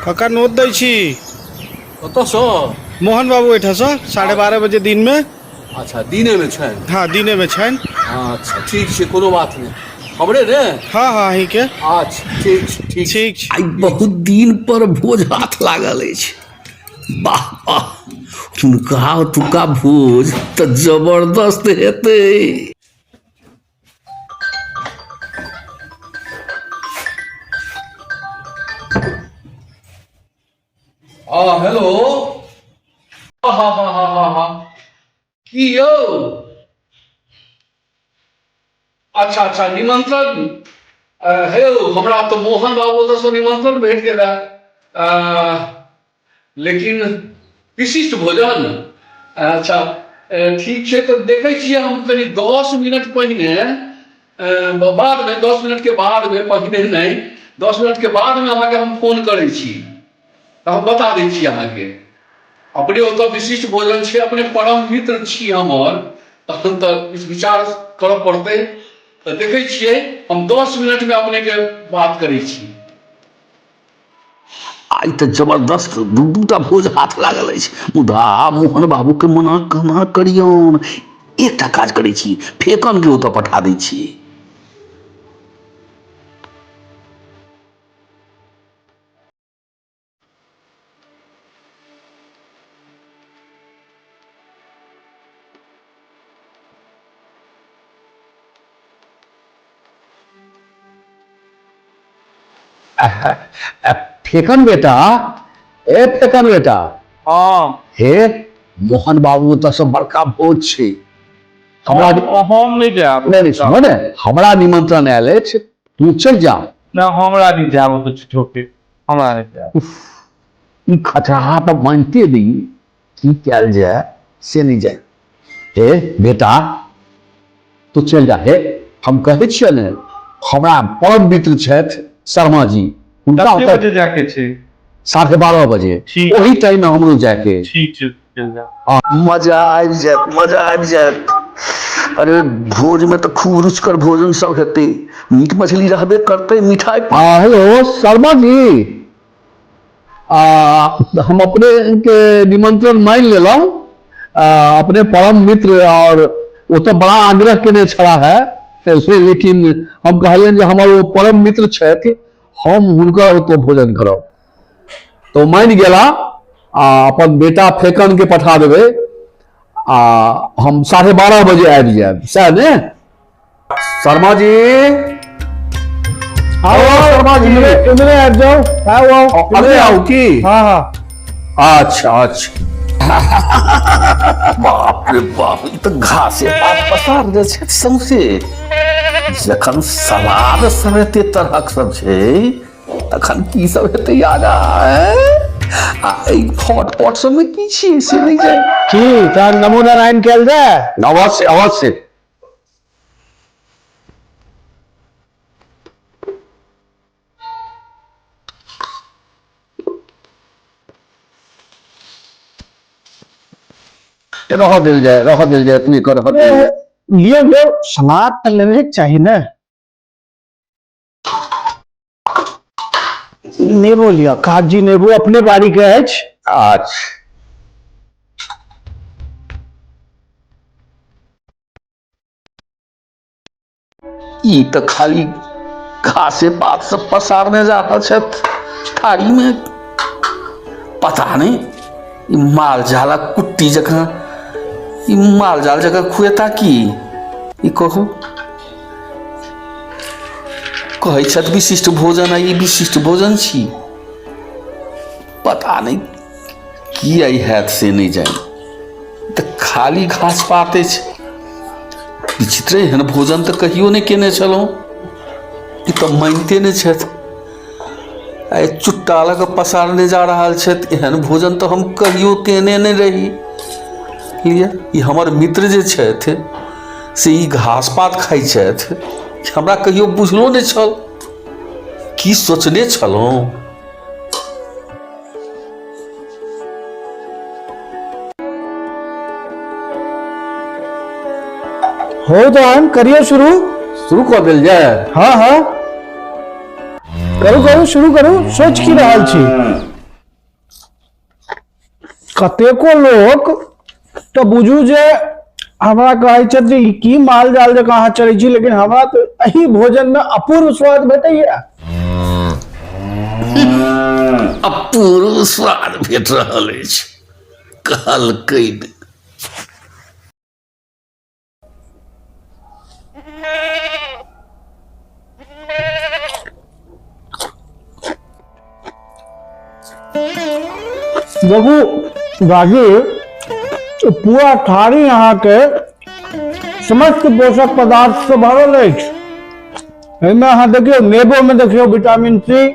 कका नोत दै छी। कतऽसँ? मोहन बाबू ओहिठामसँ 12:30 बजे दिनमे। अच्छा, दिनेमे छनि? हँ, दिनेमे छनि। अच्छा, ठीक छै, कोनो बात नहि। हमरे ने? हँ हँ, अहीँके। अच्छा, ठीक छै, ठीक। ठीक छै। आइ बहुत दिन पर भोज हाथ लागल अछि। वाह वाह, हुनका ओतुका भोज तऽ जबरदस्त हेतै। हँ, हेलो। हँ हँ हँ हँ हँ हँ, की यौ? अच्छा अच्छा, निमंत्रण। हे यौ, हमरा तऽ मोहन बाबू ओतऽसँ निमंत्रण भेट गेल है, लेकिन विशिष्ट भोजन। अच्छा, ठीक छै, तऽ देखै छियै हम कनि 10 मिनट पहिने, बादमे, 10 मिनटके बादमे, पहिने नहि, 10 मिनटके बादमे अहाँके हम फोन करै छी, तऽ हम बता दै छी अहाँके। अपने ओतऽ विशिष्ट भोजन छै, अपने परम मित्र छी हमर, तखन तऽ किछु विचार करऽ पड़तै। तऽ देखै छियै, हम 10 मिनटमे अपनेके बात करै छी। आइ तऽ जबरदस्त दू दूटा भोज हाथ लागल अछि, मुदा मोहन बाबूके मना केना करियौन? एकटा काज करै छी, फेकनके ओतऽ पठा दै छी। फेकन बेटा, ए फेकन बेटा। हँ। हे, मोहन बाबू ओतऽ से बड़का भोज छै, हमरा हम नहि जायब। नहि नहि, सुनऽ ने, हमरा निमंत्रण आयल अछि, तू चलि जा। नहि, हमरा नहि जायब ओतऽ, झूठोके हमरा नहि जायब। ई खचहा तऽ मानिते दी, की कयल जाय से नहि जाय। हे बेटा, तू चलि जा। हे, हम कहै छियै ने, हमरा परम मित्र छथि शर्मा जी, हुनका कते ओतऽ बजे जाके छै? 12:30 बजे। ठीक। ओही टाइम मे हमरो जायके अछि। ठीक छै, चलि जा। मजा आबि जायत, मजा आबि जायत। अरे, भोजमे तऽ खूब रुचिकर भोजन सब हेतै, मीट मछली रहबे करतै, मिठाई। हँ, हेलो शर्मा जी, आ हम अपने के निमंत्रण मानि लेलहुँ। अपने परम मित्र और ओ तऽ बड़ा आग्रह केने छला है से, लेकिन हम कहलियनि जे हमर ओ परम मित्र छथि, हम हुनकर ओतऽ भोजन करब, तऽ ओ मानि गेला आ अपन बेटा फेकन के पठा देबै आ हम 12:30 बजे आबि जायब, सएह ने शर्मा जी? आउ। ओ आउ। शर्मा जी। इम्हरे इम्हरे आबि जाउ, आउ आउ। अरे, आउ की? हँ हँ। अच्छा अच्छा, बाप रे बाप, ई तऽ घासे पात पसार दे छै सौंसे। जखन सलाद सब एते तरहक सब छै, तखन की सब हेतै आगा, ऐं? आ एहि फट पट सबमे की छियै से नहि जानि। की तहन नमो नारायण कयल जाय? अवश्य अवश्य। रहऽ देल जाय, रहऽ देल जाय, तू एकर रहऽ देल जाय। लियौ लियौ, सलाद तऽ लेबे के चाही ने। नेबो लिअ, कागजी नेबो अपने बाड़ी के अछि। अच्छा। ई तऽ खाली घासे पात सब पसारने जा रहल छथि थारी मे। पता नहि ई माल जालक कुट्टी जकाँ, ई माल जाल जकाँ खुएता की? ई कहू, कहै छथि विशिष्ट भोजन आ ई विशिष्ट भोजन छी। पता नहि की आइ हैत से नहि जानि। तऽ खाली घास पात अछि। विचित्र, एहन भोजन तऽ कहियो नहि केने छलहुँ। ई तऽ मानिते नहि छथि, आइ चुट्टा लऽ कऽ पसारने जा रहल छथि। एहन भोजन तऽ हम कहियो केने नहि रही। लिअ, ई हमर मित्र जे छथि से ई घास पात खाइ छथि, हमरा कहियो बुझलो नहि छल। की सोचने छलहुँ? हो तहन करियौ शुरू। शुरू कऽ देल जाय? हँ हँ, करू करू, शुरू करू। सोच की रहल छी? कतेको लोक तऽ बुझू जे हमरा कहै छथि जे ई की माल जाल जकाँ अहाँ चलै छी, लेकिन हमरा तऽ एहि भोजन मे अपूर्व स्वाद भेटैया। अपूर्व स्वाद भेट रहल अछि कहलकै ने। देखू दादी, पूरा थारी अहाँके समस्त पोषक पदार्थ से भरल अछि। एहिमे अहाँ देखियौ, नेबो में देखियौ विटामिन सी,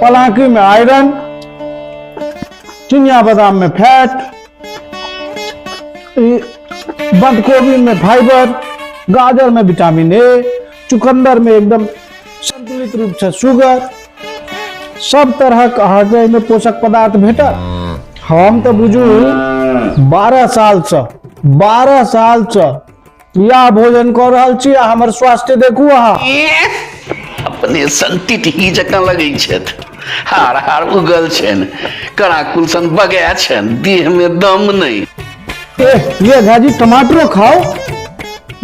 पलांकी में आयरन, चिनिया बादाम में फैट, बंद गोभी में फाइबर, गाजर में विटामिन ए, चुकंदर में एकदम संतुलित रूप से शुगर, सब तरहक अहाँके एहिमे पोषक पदार्थ भेटत। हम तऽ बुझू 12 साल से 12 साल से इएह भोजन कऽ रहल छी आ हमर स्वास्थ्य देखू अहाँ। अपने संतित ही जकाँ लगै छथि, हार हार उगल छनि, कराकुल सन बगै छनि, देह में दम नहि। ए ये झाजी टमाटरो खाओ,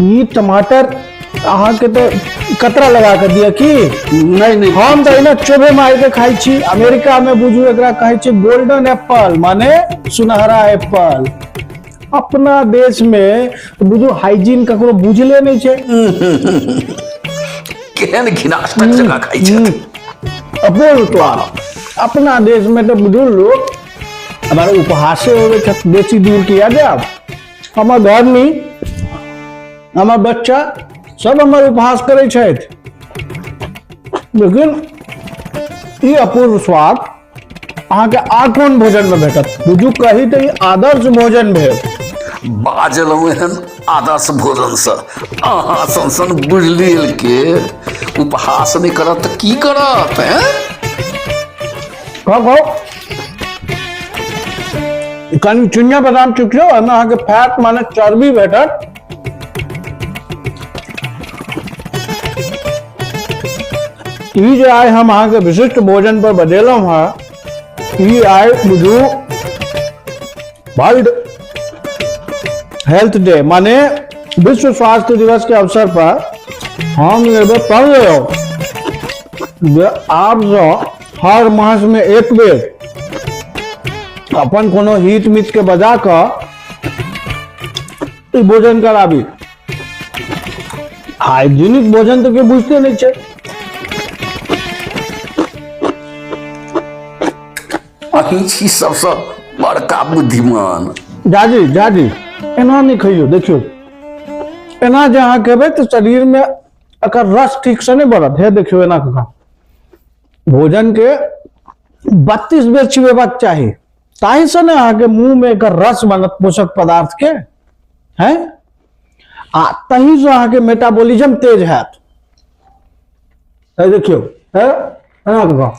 ई टमाटर अहाँके तऽ कतरा लगा कऽ दिअ की? नहि नहि, हम तऽ एना चोभे मारि के खाइ छी। अमेरिका में बुझू एकरा कहै छै गोल्डन एप्पल, माने सुनहरा एप्पल। अपना देश में बुझू हाइजीन ककरो बुझले नहीं छै। केहन घिनाष्टक जगह खाइ छथि। अपूर्व स्वाद। अपना देश में तो बुझू लोग हमारे उपहासे होवे छथि, बेसी दूर किया जाब, हमर घर में हमर बच्चा सब हमर उपहास करै छथि, लेकिन ई अपूर्व स्वाद अहाँके आर कोन भोजन में भेटत? बुझू कही तऽ ई आदर्श भोजन भेल। बाजलहुँ एहन आदर्श भोजन से अहाँ सन सन बुझलियल के उपहास नहि करत तऽ की करत? हैं, खाउ खाउ, कनि चिनिया बादाम चुकियौ, एहिमे अहाँके फैट माने चर्बी भेटत। ई जे आइ हम अहाँके विशिष्ट भोजन पर बजेलहुँ हँ, ई आइ बुझू वर्ल्ड हेल्थ डे माने विश्व स्वास्थ्य दिवस के अवसर पर हम लेबै प्रण लेलहुँ जे आबसँ हर मास में एक बेर अपन कोनो हित मित के बजा कऽ ई भोजन कराबी। हाइजीनिक भोजन तऽ केओ बुझते नहि छै। अहीं छी सबसँ बड़का बुद्धिमान। जाजी जाजी, एना नहि खइयौ। देखियौ, एना जे अहाँ खेबै तऽ शरीर में एकर रस ठीक से नहि बढ़त। हे देखियौ, एना कऽ खाउ। भोजन के 32 बेर चिबेबाक चाही, ताहिसँ ने अहाँके मुँह में एकर रस बनत पोषक पदार्थ के, हैं, आ तहीसँ अहाँके मेटाबॉलिज्म तेज हैत। हे देखियौ, हे एना कऽ खाउ।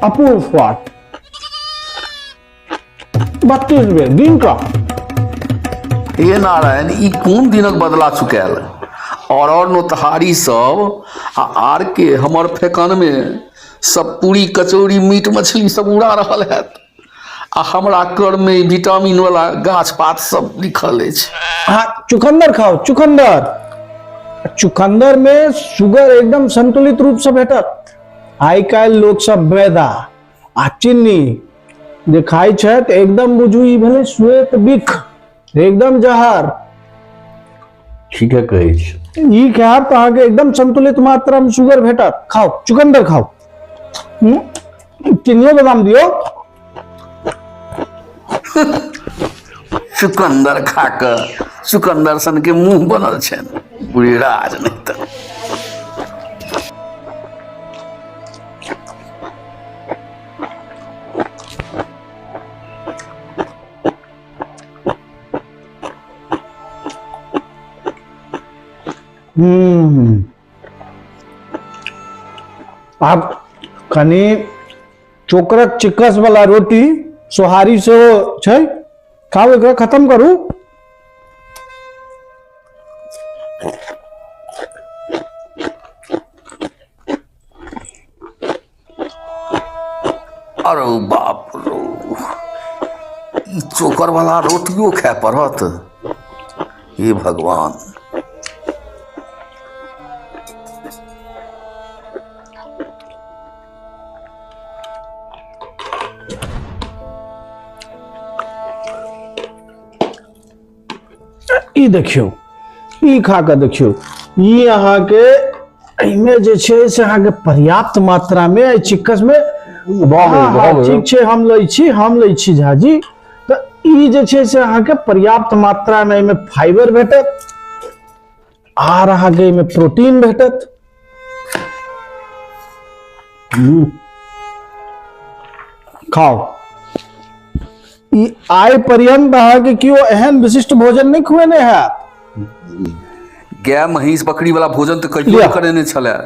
अपूर्व स्वाद। 32 बेर दिन का। हे नारायण, ई कोन दिनक बदला चुकायल? और नोतहारी सब आ आर के हमर फेकन में सब पूरी कचौड़ी मीट मछली सब उड़ा रहल हैत, आ हमरा कर में विटामिन वाला गाछ पात सब लिखल अछि। हाँ, चुकंदर खाओ, चुकंदर। चुकंदर में शुगर एकदम संतुलित रूप से भेटत। आइ काल्हि लोक सब मैदा आ चीनी जे खाइ छथि, एकदम बुझू ई भेलै श्वेत बिख, एकदम जहर। ठीके कहै छी। ई खायब तऽ अहाँके एकदम संतुलित मात्रा में शुगर भेटत। खाओ, चुकंदर खाओ। चीनियो बादाम दियौ। चुकंदर खा कऽ चुकंदर सन के मुंह बनल छनि बुढ़िराज। नहि तऽ आब कनि चोकरक चिक्कस वाला रोटी सोहारी सेहो छै, खाउ, एकरा खत्म करू। अरे बाप रो, ई चोकर वाला रोटियो खाय पड़त। हे भगवान। ई देखियौ, ई खा कऽ देखियौ, ई अहाँके एहिमे जे छै से अहाँके पर्याप्त मात्रामे एहि चिक्कसमे भऽ गेल, भऽ गेल। ठीक छै, हम लै छी, हम लै छी झाजी। तऽ ई जे छै से अहाँके पर्याप्त मात्रामे एहिमे फाइबर भेटत आर अहाँके एहिमे प्रोटीन भेटत। खाओ। ई आइ पर्यंत अहाँके केओ एहन विशिष्ट भोजन नहि खुएने हैत। गाय महींस बकरी वाला भोजन तऽ कहियो लिअ। नहि करेने छलै।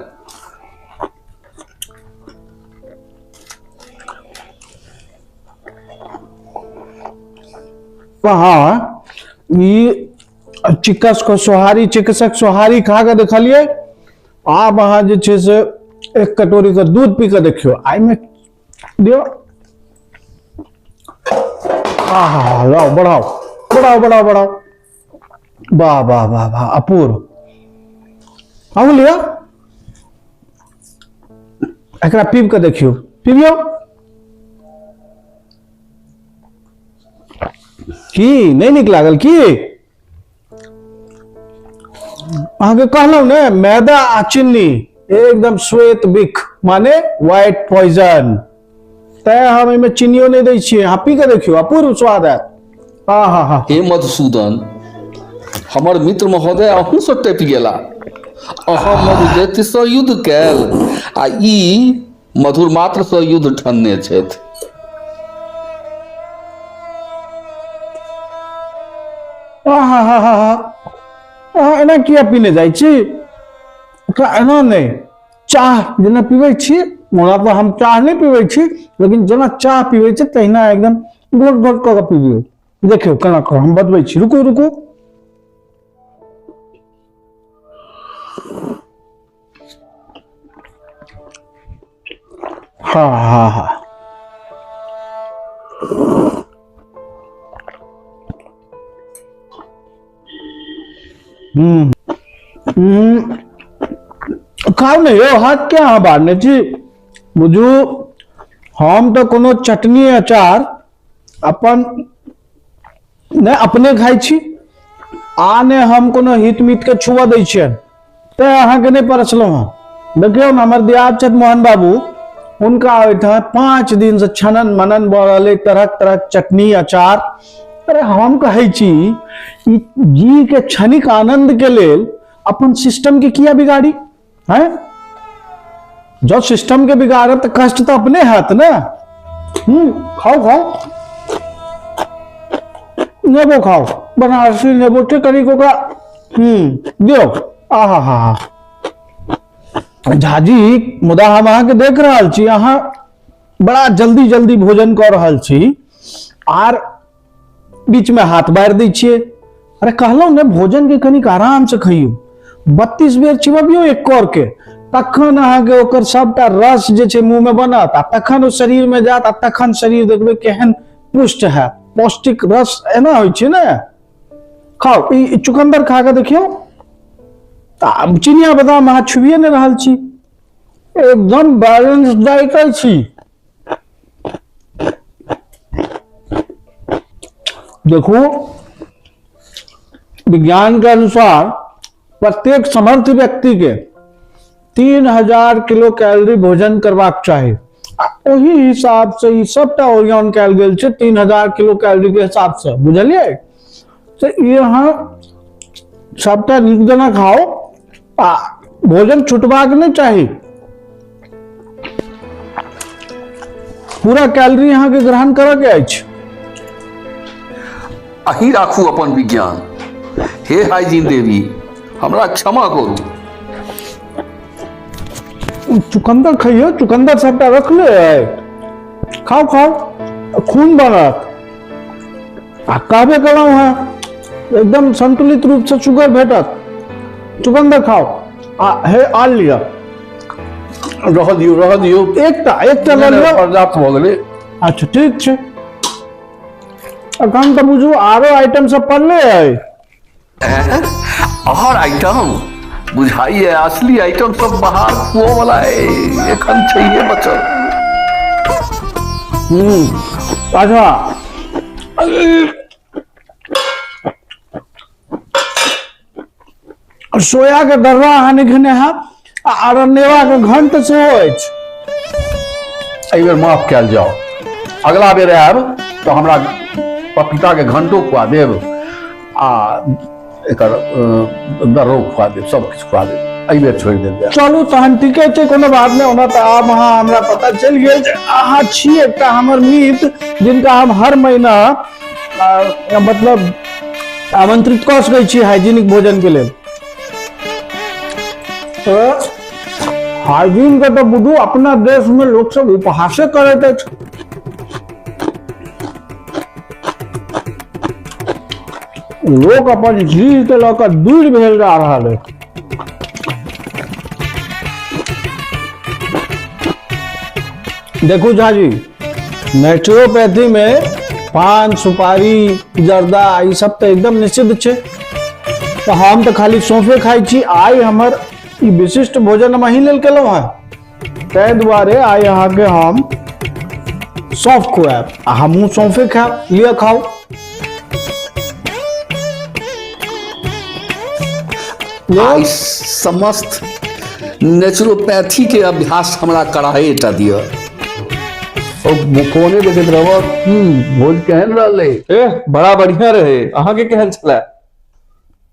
हाँ, ई चिकस के सोहारी, चिकित्सक सोहारी खा के देखलियै। आब अहाँ जे छै से एक कटोरी के दूध पी के देखियौ। एहिमे दियौ। आहा, लाओ, बढ़ाओ बढ़ाओ बढ़ाओ बढ़ाओ। वाह वाह वाह वाह, अपूर्व। आउ लिअ, एकरा पीब के देखियौ, पीबियौ। की नहि नीक लागल की? अहाँके कहलहुँ ने, मैदा आ चिन्नी एकदम श्वेत बिख, माने व्हाइट पॉइजन। तैं हम एहिमे चिन्नियो नहि दै छियै। अहाँ पी के देखियौ, अपूर्व स्वाद आयत। हा हा हा। हे मधुसूदन, हमर मित्र महोदय अहूँसँ टपि गेला। अहाँ मधुदैत्यसँ युद्ध कयल आ ई मधुर मात्रसँ युद्ध ठनने छथि। आहा हा हा हा, अहाँ एना किया पीने जाइ छी? ओकरा एना नहि, चाह जेना पीबै छी, ओना तऽ हम चाह नहि पीबै छी, लेकिन जेना चाह पीबै छी तहिना एकदम घोट घोट कऽ कऽ पीबियौ। देखियौ केना कऽ हम बतबै छी, रुकू रुकू। हाँ हाँ हाँ, हम्म हम्म, खाउ ने यौ, हाथ के अहाँ बारने छी। बुझू हम तऽ कोनो चटनी अचार अपन नहि अपने खाइ छी आ ने हम कोनो हित मित के छुअ दै छियनि, तैं अहाँके नहि परसलहुँ हँ। देखियौ ने, हमर दियाद छथि मोहन बाबू, हुनका ओहिठाम 5 दिनसँ छनन मनन भऽ रहल अइ, तरह तरहक चटनी अचार। अरे हम कहै छी, ई जी के क्षणिक आनंद के लेल अपन सिस्टम के किया बिगाड़ी हैं? जब सिस्टम के बिगाड़ब तऽ कष्ट तऽ अपने हैत ने। खाओ खाओ, नेबो खाओ, बनारसी नेबो छै कनिक ओकरा। दियौ। आहा हा हा, झाजी, मुदा हम अहाँके देख रहल छी, अहाँ बड़ा जल्दी जल्दी भोजन कऽ रहल छी आर बीच में हाथ बारि दै छियै। अरे कहलहुँ ने, भोजन के कनिक आराम से खइयौ, 32 बेर चिबबियौ एक कर के, तखन अहाँके ओकर सबटा रस जे छै मुँह में बनत आ तखन ओ शरीर में जायत आ तखन शरीर देखबै केहन पुष्ट हैत। पौष्टिक रस एना होइ छै ने। खाउ, ई चुकंदर खा के देखियौ। आ चिनिया बादाम अहाँ छुबिए नहि रहल छी, एकदम बैलेंस डाइट छी। देखू, विज्ञान के अनुसार प्रत्येक समर्थ व्यक्ति के 3000 किलो कैलोरी भोजन करबाक चाही आ ओही हिसाब से ई सबटा ओरियान कयल गेल छै 3000 किलो कैलोरी के हिसाब से, बुझलियै? तऽ ई अहाँ सबटा नीक जेना खाओ आ भोजन छुटबाक नहि चाही। पूरा कैलोरी अहाँके ग्रहण करऽ के अछि। अहीं राखू अपन विज्ञान। हे हाइजीन देवी, हमरा क्षमा करू। चुकंदर खइयो, चुकंदर सबटा रखले है, खाओ खाओ, खून बनत। आ कहबे केलहुँ हँ, एकदम संतुलित रूप से शुगर भेटत। चुकंदर खाओ आ हे आल लिअ। रह दियौ, रह दियौ। एकटा एकटा लऽ लिअ। पर्याप्त भऽ गेलै। अच्छा ठीक छै। एखन तऽ बुझू आरो आइटम सब पड़ले अइ। और आइटम बुझाइए, असली आइटम सब बाहर खुओ वाला है, एखन छैहे बचल। अच्छा, सोया के दर्रा अहाँ नहि खेने हैब आ अरनेवा के घंट सेहो अछि। एहि बेर माफ कयल जाओ, अगला बेर आयब तऽ हमरा पपीता के घंटो खुआ देब आ एकर दर्रो खुआ देब, सब किछु खुआ देब। एहि बेर छोड़ि देल जाय। चलू तहन ठीके छै, कोनो बात नहि। ओना तऽ आब अहाँ हमरा पता चलि गेल जे अहाँ छी एकटा हमर मित्र जिनका हम हर महीना मतलब आमंत्रित कऽ सकै छी हाइजीनिक भोजन के लेल। तऽ हाइजीन के तऽ बुझू अपना देश में लोक सब उपहासे करैत अछि। लोक अपन चीज के लऽ कऽ दूर भेल जा रहल अछि। देखू झाजी, नेचुरोपैथी में पान सुपारी जर्दा ई सब तऽ एकदम निषिद्ध छै, तऽ हम तऽ खाली सौंफे खाइ छी। आइ हमर ई विशिष्ट भोजन हम अहीं लेल केलहुँ हेँ, ताहि दुआरे आइ अहाँके हम सौंफ खुआएब आ हमहूँ सौंफे खायब। लिअ खाउ। आइ समस्त नेचुरोपैथी के अभ्यास हमरा कराए टा दिअ। ओ फोने देखैत रहब। भोज केहन रहलै? ए बड़ा बढ़िया रहे। अहाँके केहन छलै?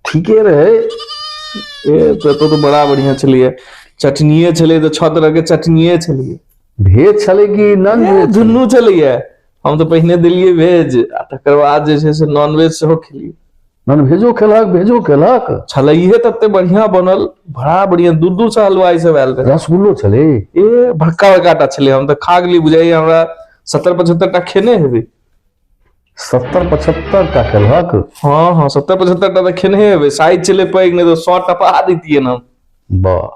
ठीके रहे। ए तो बड़ा बढ़िया छलैए। चटनिए छलै तऽ 6 तरह के चटनिए छलैए। भेज छलै कि नॉन भेज? दुनू छलैए। हम तऽ पहिने देलियै भेज आ तकर बाद जे छै से नॉन वेज सेहो खेलियै। नॉन भेजो खेलक, भेजो खेलक। छलैहे तते बढ़िया बनल, बड़ा बढ़िया। दूर दूर से हलवाई सब आयल रहे। रसगुल्लो छलै? ए बड़का बड़का टा छलै। हम तऽ खा गेली, बुझाइए हमरा 70-75 टा खेने हेबै। 70-75 टा खेलक? हाँ हाँ, 70-75 टा तऽ खेने हेबै। साइज छलै पैघ, नहि तऽ 100 टपा दैतियै ने हम। वाह।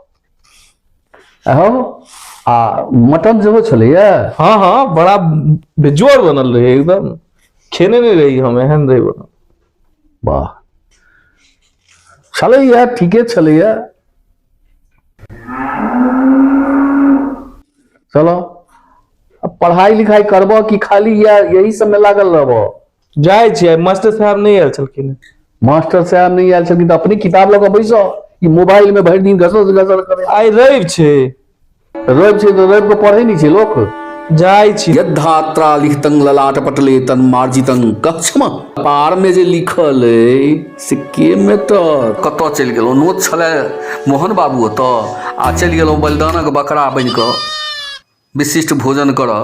आहो, आ मटन सेहो छलैया? हाँ हाँ, बड़ा बेजोड़ बनल रहे एकदम। खेने नहीं रही हम, एहन रही बनल। वाह, छलैया, ठीके छलैया। चलो अब पढ़ाई लिखाई करबो कि खाली या यही सब में लागल रहबो? जाइ छियै, मास्टर साहब नहि आयल छलखिन। मास्टर साहब नहि आयल छलखिन तऽ अपने किताब लऽ कऽ बैसो ई मोबाइल में भरि दिन घसर घसर करे। आइ रवि छै। रवि छै तऽ रवि के पढ़ै नहि छै लोक। जाइ छी। यद्धात्रा लिखतंग ललाट पटले तन मार्जितंग कक्षमा। पार में जे लिखल अइ से के में तऽ कतऽ चलि गेलहुँ? नोत छलै मोहन बाबू ओतऽ आ चलि गेलहुँ बलिदानक बकरा बनि कऽ विशिष्ट भोजन करऽ।